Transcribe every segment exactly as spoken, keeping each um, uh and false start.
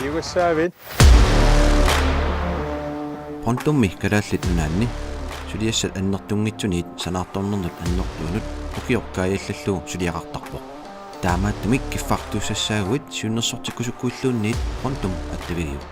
Jugassaavit. Pontummi Kalaallit Nunaanni suliassat annertunngitsuniit sanaartornernut annertuunut ukioq kaajallallugu suliaqartarpoq. Taamaattumik kiffartuussassaaguit siunnersortikkusukkuilluunniit Pontum attavigiuk.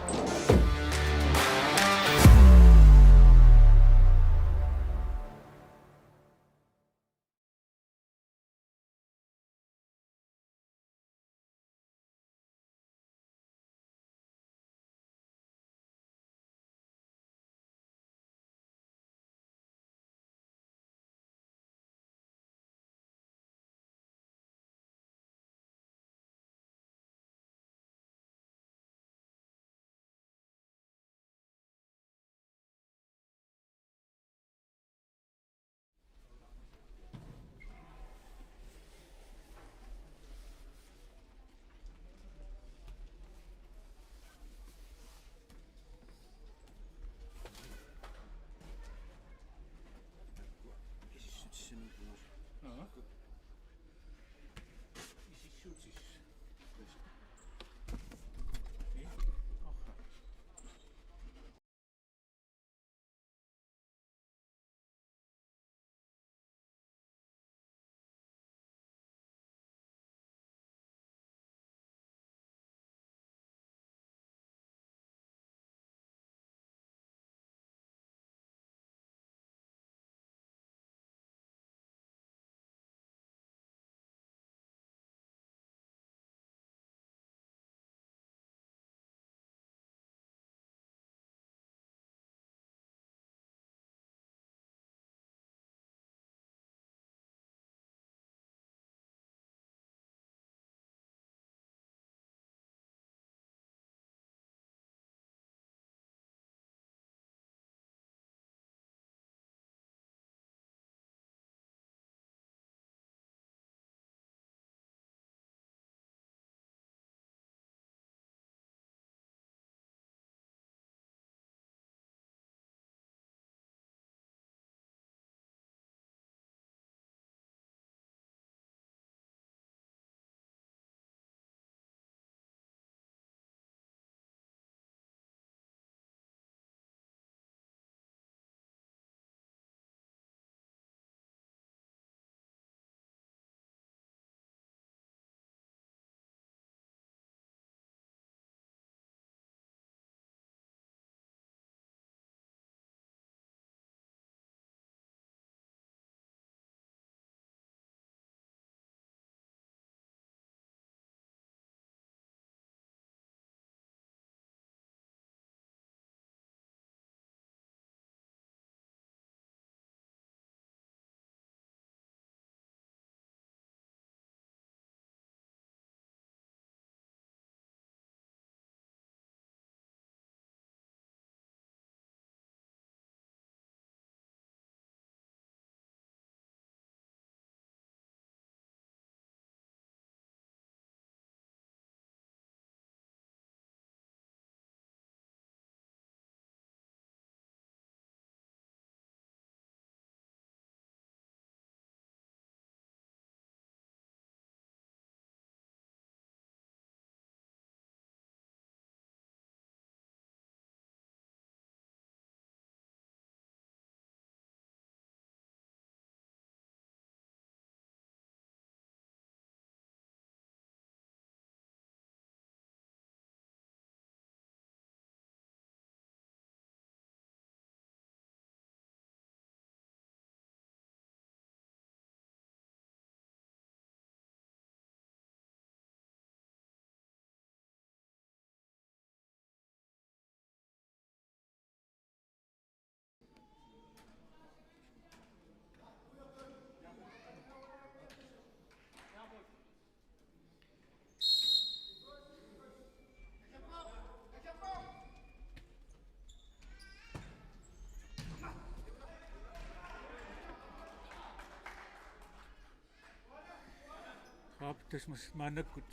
Aap, tassa maannakkut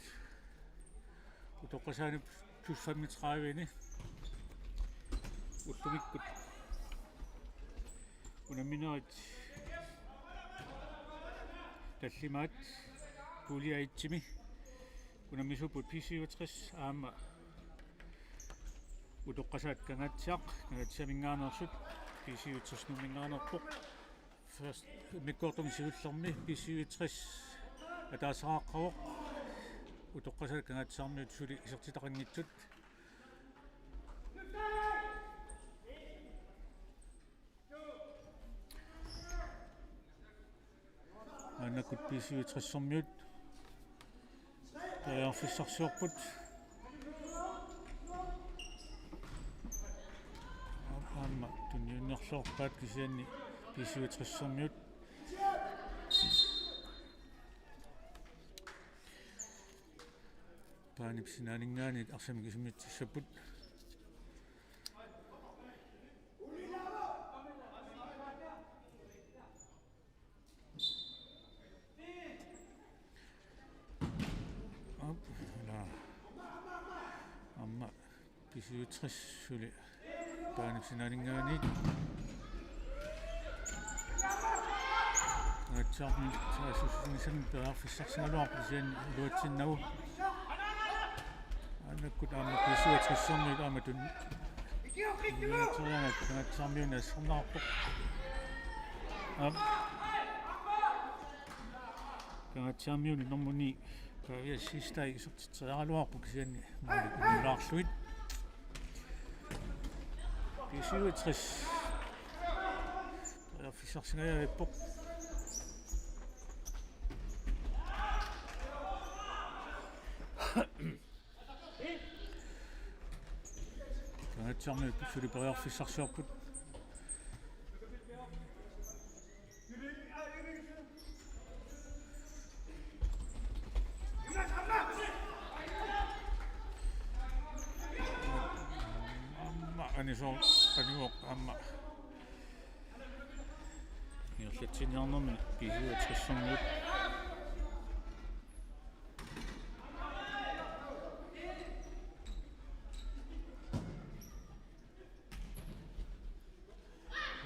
utoqqasaanut plus femogtredive-ni ullumikkut unamminerit tallimaat pulje et-imi unammisuupput B syvogtres aamma Utoqqasaat Kangaatsiaq, Kangaatsiaminngaanneersut, B syvogtres-iminngaanneerpoq. Først, immikkoortumi siullermi B syvogtres ataasiaqqavoq. Utoqqasaat Kangaatsiarmiut suli isertitaqanngitsut. Maannakkut B syvogtres-imiut periarfissarsiorput. Aamma tunniunnerluarpaat kisianni B syvogtres-imiut. Baanip sinaaninngaanniit arsamik isimmitsissapput. Aap, ila. Aamma B syvogtres suli baanip sinaaninngaanniit. Kangaatsiarmiut saassussinissamut periarfissarsigaluarput kisianni iluatsinnagu. Maannakkut aamma B syvogtres-imiut aamma tun-, tunniuteriaraat Kangaatsiarmiunit assorneqarpoq. Aap. Kangaatsiarmiunit nummer ni, Pavia Sistai, isertitseriaraluarpoq kisianni maali kunnulaarlugit. B syvogtres periarfissarsingajaviippoq. Kangaatsiarmiut suli periarfissarsiorput. Aamma anisor-, anivoq aamma. Ingerlatsiniarnermi B syvogtres-imiut.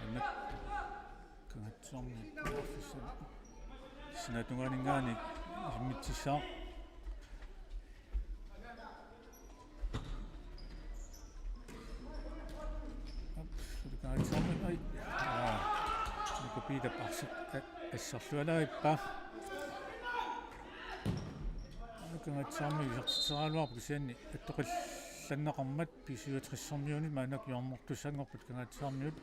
Annak Kangaatsiarmiut periarfissat sinaatungaaninngaanniit isimmitsissaaq. Aap, suli Kangaatsiarmiut, ai. Aa. Nuka Piitap arsaq a-, asserlualaarpaa. Kangaatsiarmiut isertitseriaraluarput kisianni attoqillanneqarmat B syvogtres-imiunit maannakkut hjørnertussanngorput Kangaatsiarmiut.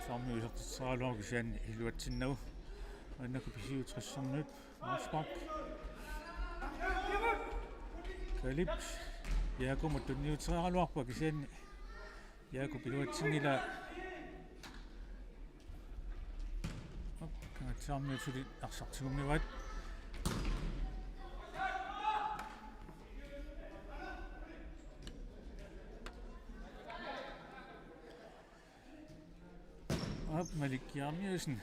Saami isertitseriaraluarpoq kisianni iluatsinnagu. Maannakkut B syvogtres-imiut. Afspark. Kalip. Jaakumut tunniuteriaraluarpoq kisianni Jaakup iluatsinngilaa. Op, Kangaatsiarmiut suli arsaq tigummivaat. Op, Malik Jeremiassen.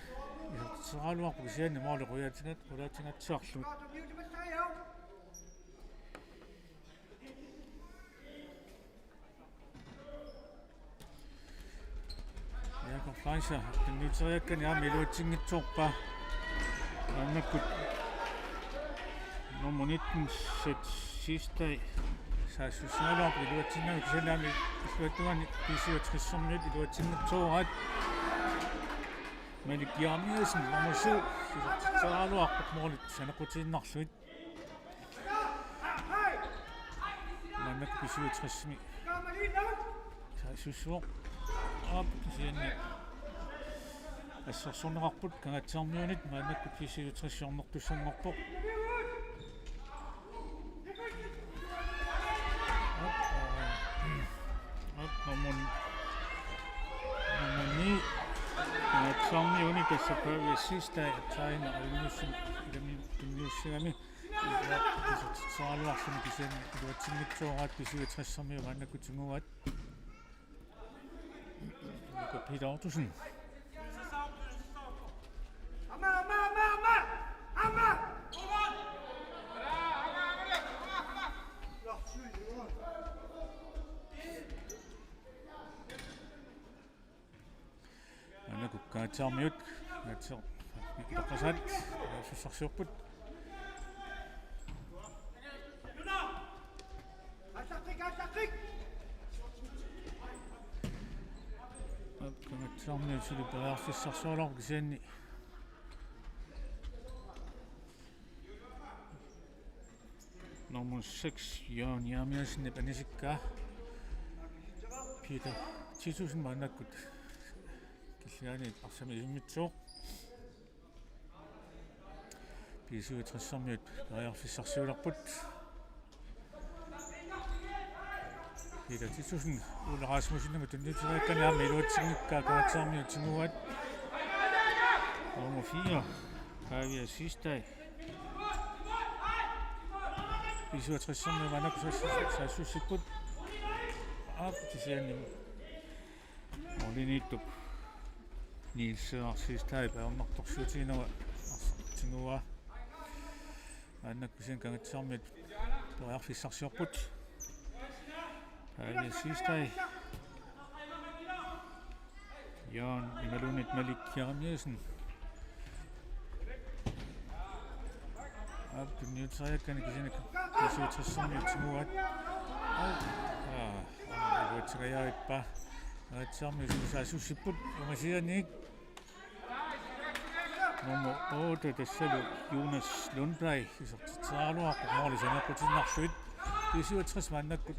Isertitseriaraluarpoq kisianni måli qujaatinngat-, qujaatinngatsiarlugu. Jakob Fleischer, tunniuteriakkani aamma iluatsinngitsoorpaa. Maannakkut nummer nitten, Seth Siegstad, saassussigaluarpoq iluatsinnagu, kisianni aamma illuatungaani B syvogtres-imiut iluatsinngitsooraat. Malik Jeremiassen, nummer syv, isertitseriaraluarpoq målit saneqqutiinnarlugit. Maannakkut B syvogtres-imi saassussivoq. Op, kisianni assersorneqarput Kangaatsiarmiunit, maannakkut B syvogtres hjørnertussanngorpoq. Op, op, nummer, nummer ni. Kangaatsiarmiunit tassa Pavia Siegstad, taanna ajunngissuseq ilami tunniussigami. Isertitseriaraluarluni kisianni iluatsinngitsooraat B syvogtres-imiut maannakkut tiguaat. Nuka Peter Ottosen. Kangaatsiarmiut, Kangaatsiaq, Utoqqasaat, periarfissarsiorput. Kangaatsiarmiut suli periarfissarsioraluarput kisianni nummer seks, Jørgen Jeremiassenip anisikkaa. Peter Titussen maannakkut killilianit arsamik isimmitsivoq. B-syvogtressermiut periarfissarsiulerput. Peter Titussen, Ole Rasmussenimut tunniuteriakkani aamma iluatsinngikkaa, Kangaatsiarmiut tiguaat. Nummer fire, Pavia Sistai. B-syvogtressermiut maannakkut saassussipput. Aap, kisianni målimiittup Niels Cæsar Siegstad ajornartorsiutigineq arsaq tiguaa. Maannakkut kisianni Kangaatsiarmiut periarfissarsiorput. Pavia Siegstad. Jørgen imaluunniit Malik Jeremiassen. Aap, tunniuteriakkani kisianni B-syvogtressermiut tiguaat. Aa, iluatsingajavippaa. Kangaatsiarmiut saassussipput, ungasianiik. Nummer otte, tassalu Jonas Lundblad, isertitseriaraluarpoq måli saneqqutiinnarlugu. B-syvogtres maannakkut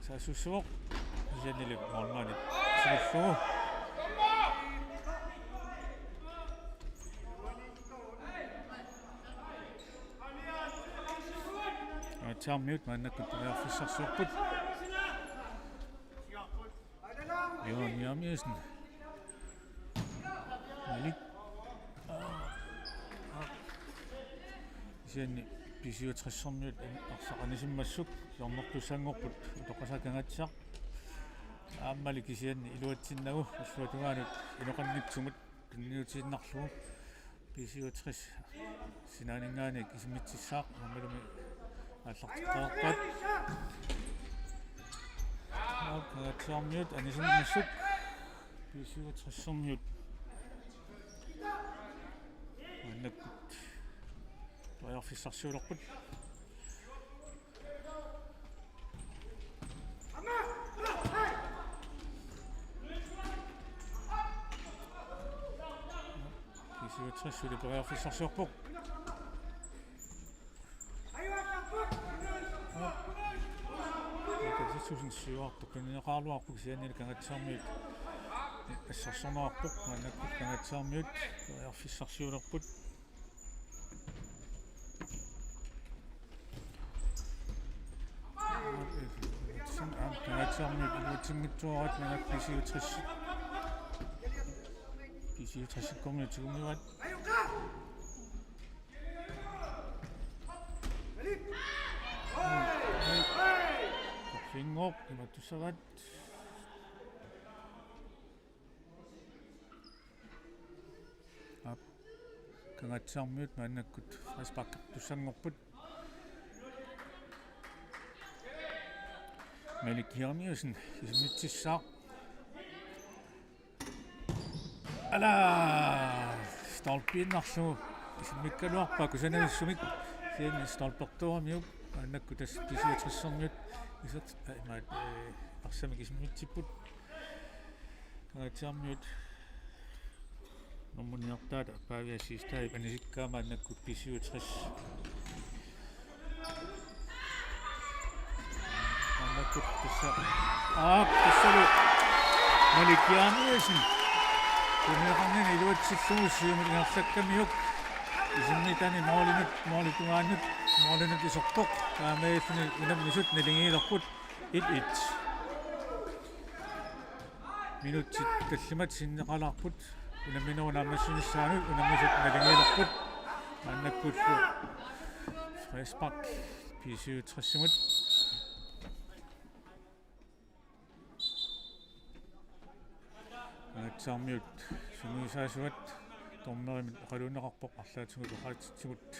saassussivoq. Kisiannili målmandip sinillugu. Kangaatsiarmiut maannakkut periarfissarsiorput. Jørgen Jeremiassen. Malik. Kisianni B-syvogtressermiut arsaq anisimmassuk hjørnertussanngorput Utoqqasaat Kangaatsiaq. Aammali kisianni iluatsinnagu ulluatungaanut inoqanngitsumut tunniutiinnarlugu. B-syvogtres sinaaninngaanniit isimmitsissaaq, aammalumi aallarteqqaarpaat. Aap, Kangaatsiarmiut anisimmassuk B-syvogtressermiut maannakkut periarfissarsiulerput. B-syvogtres suli periarfissarsiorpoq. Peter Titussen siuartoq tunniuteqaraluarpoq, kisiannili Kangaatsiarmiut assersorneqarpoq, maannakkut Kangaatsiarmiut periarfissarsiulerput. Kangaatsiarmiut iluatsinngitsuaraat, maannakkut B-syvogtres, B-syvogtres-ikkormiut tigummivaat. Fingor imattussavaat. Aap, Kangaatsiarmiut maannakkut frisparkertussanngorput. Malik Jeremiassen isimmitsissaaq. Ala! Stolpiinnarlugu isimmikkaluarpaa kusanavissumik. Kisianni stolpertuaramiuk maannakkut tassa B-syvogtressermiut isert-, aa, imaat, ee, arsamik isimmitsipput. Kangaatsiarmiut nummer niogtredive, Pavia Siegstad anisikkaa, maannakkut B-syvogtres. Maannakkut tassa. Aap, tassalu Malik Jeremiassen. Tunniuteqarnini iluatsillugu siumut ingerlakkamiuk. Isimmitani målinut, målip tungaanut, målinut iserpoq. Taamaalilluni unammisut naligiilerput. Et et. Minutsit tallimat sinneqalaarput. Unamminerup naammassinissaanut unammisut naligiilerput. Maannakkullu frispark B-syvogtresimut. Kangaatsiarmiut sungiusaasuat, dommerimit oqaluunneqarpoq arlaatigut oqaatsitigut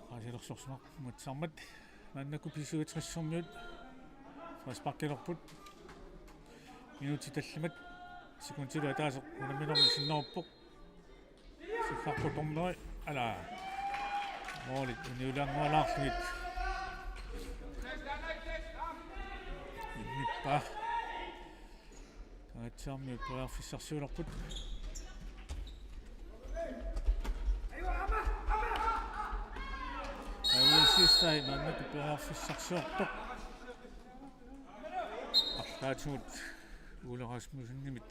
oqaasilersorsimammata. Maannakkut B-syvogtresermiut frisparkilerput. Minutsit tallimat. Sekundilu ataaseq unamminermi sinneruppoq. Siffarput dommeri, ala. Målit uniulaanngualaarlugit immippaa. Kangaatsiarmiut periarfissarsiulerput. Aviasiistai maannakkut periarfissarsiortoq. Arlaatigut Ole Rasmussenimit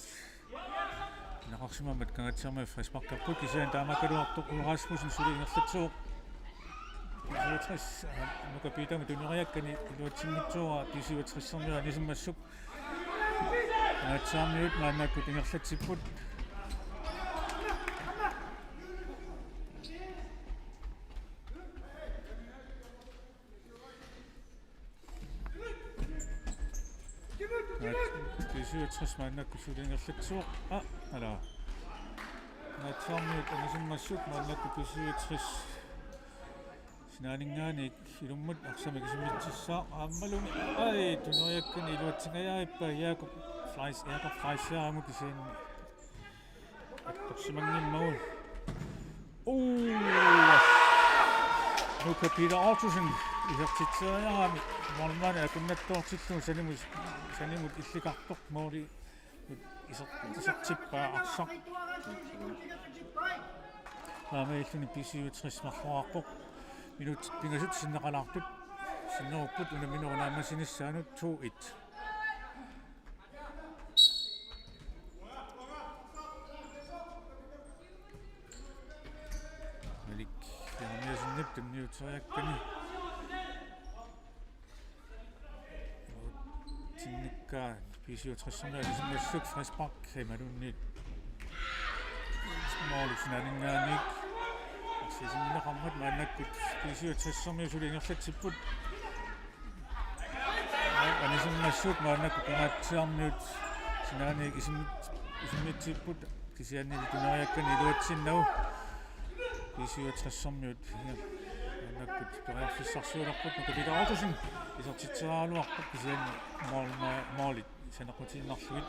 inaqarsimammat Kangaatsiarmiut frisparkerput, kisianni taamaakkaluartoq Ole Rasmussen suli ingerlatsivoq. B syvogtres, Nuka Piitami tuneriakkani iluatsinngitsoorpaa, B syvogtres-ermiut anisimmassuk. Kangaatsiarmiut maannakkut ingerlatsipput. B syvogtres maannakkut suli ingerlatsivoq. Aa, ala. Kangaatsiarmiut anisimmassuk, maannakkut B syvogtres sinaaninngaanniit ilummut arsamik isimmitsissaaq aammalumi. Ai, tuneriakkani iluatsingajappaa Jakob Fleis-, Jakob Fleischerimut, kisianni attorsimanngimmagu. Uu! Nuka Peter Ottosen isertitseriarami målmandi akunnattoortillugu sanimut, sanimut illikartoq måli iser-, isertippaa arsaq. Taamaalilluni B syvogtres marloriarpoq. Minutit pingasut sinneqalaartut sinnerupput, unamminerup naammassinissaanut to et. Malik Jeremiassenip tunniuteriakkani. Tinnikka B syvogtres-ermiut anisimmassuk, frispark imaluunniit måli sinaaninngaanniit. Arsaq isigineqarmat, maannakkut B syvogtres-ermiut suli ingerlatsipput. Anisimmassuk maannakkut Kangaatsiarmiut sinaaniit isim-, isimmitsipput, kisianni tuneriakkani iluatsinnagu. B syvogtres-ermiut maannakkut periarfissarsiulerput, Nuka Peter Ottosen isertitseriaraluarpoq, kisianni mål-, ma-, målit saneqqutiinnarlugit.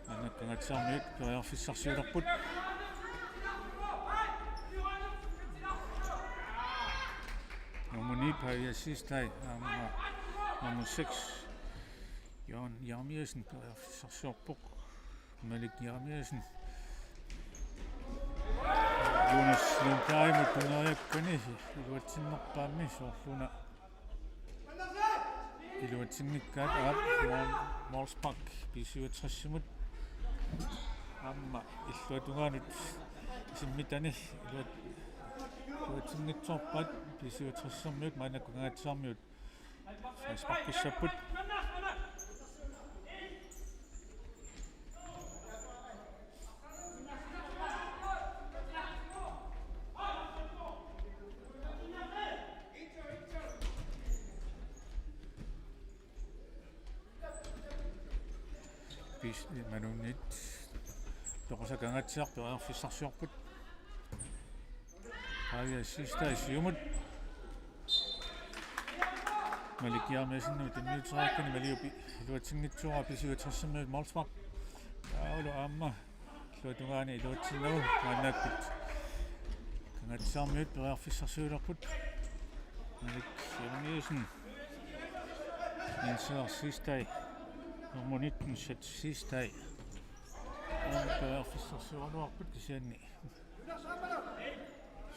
Maannakkut Kangaatsiarmiut periarfissarsiulerput. Nummer ni, Pavia Siegstad, aamma nummer seks, Jørgen Jeremiassen, periarfissarsiorpoq. Malik Jeremiassen. Jonas Lundbergimut tuneriakkani iluatsinnerpaammi, soorlu una iluatsinngikkaat, aap, mål-, målspark B syvogtres-imut. Aamma illuatungaanut isimmitani iluat-, iluatsinngitsoorpaat B syvogtres-ermiut, maannakkut Kangaatsiarmiut frisparkissapput. Bis-, imaluunniit Toqusaq Kangaatsiaq periarfissarsiorput. Pavia Siegstad siumut. Malik Jeremiassenimit tunniuteriakkani, Maliup iluatsinngitsoorpaa B syvogtres-ermiut målspark. Taavalu aamma illuatungaani iluatsinnagu, maannakkut Kangaatsiarmiut periarfissarsiulerput. Malik Jeremiassen. Jens Siegstad. Nummer nitten, Seth Siegstad. Aamma periarfissarsiulerput, kisianni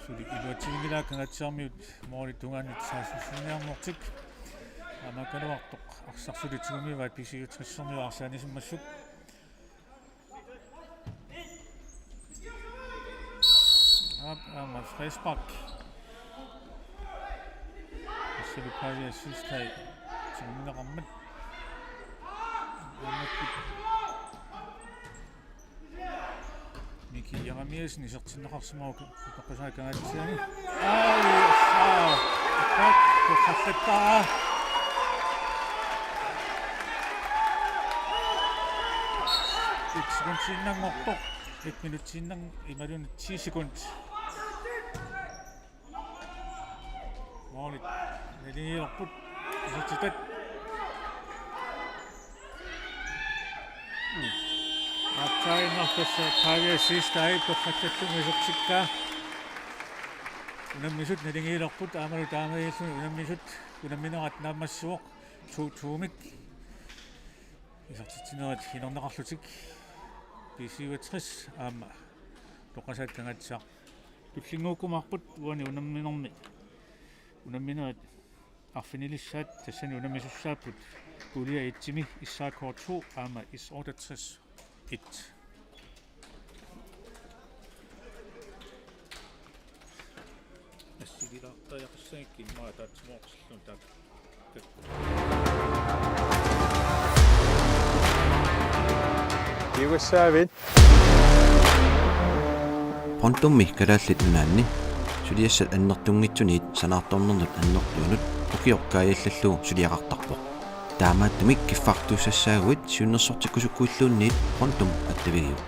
suli iluatsinngilaat Kangaatsiarmiut målip tungaanut saassussiniarnertik. Taamaakkaluartoq arsaq suli tigumivaat B syvogtres-ermiut arsaq anisimmassuk. Aap, aamma frispark. Assali Pavia Siegstad tiguneqarmat. Aamma Miki Jeremiassen isertinneqarsimavoq Utoqqasaat Kangaatsiami. Ai, assa. Attack, kusallattaraa. Et sekundiinnanngortoq. Et minutsiinnang-, imaluunniit ti sekund. Målit naligiilerput isertitat. Aatsaannguaq tassa Pavia Siegstad torrallattumik isertikkaa. Unammisut naligiilerput aammalu taamaalilluni unammisut unamminerat naammassivoq to to-mik. Isertitsinerit inerneqarlutik B syvogtres aamma Toqqasaat Kangaatsiaq tullinnguukkumaarput uani unamminermi unamminerit arfinilissaat tassani unammisussaapput pulje et-imi S A K to aamma S otteogtres et. Assigilaartariaqassagikkit immaqa ataatsimoortillunga taakku. Kiugassaavit. Pontummi Kalaallit Nunaanni suliassat annertunngitsuniit sanaartornernut annertuunut ukioq kaajallallugu suliaqartarpoq. Taamaattumik kiffartuussassaaguit siunnersortikkusukkuilluunniit Pontum attavigiuk.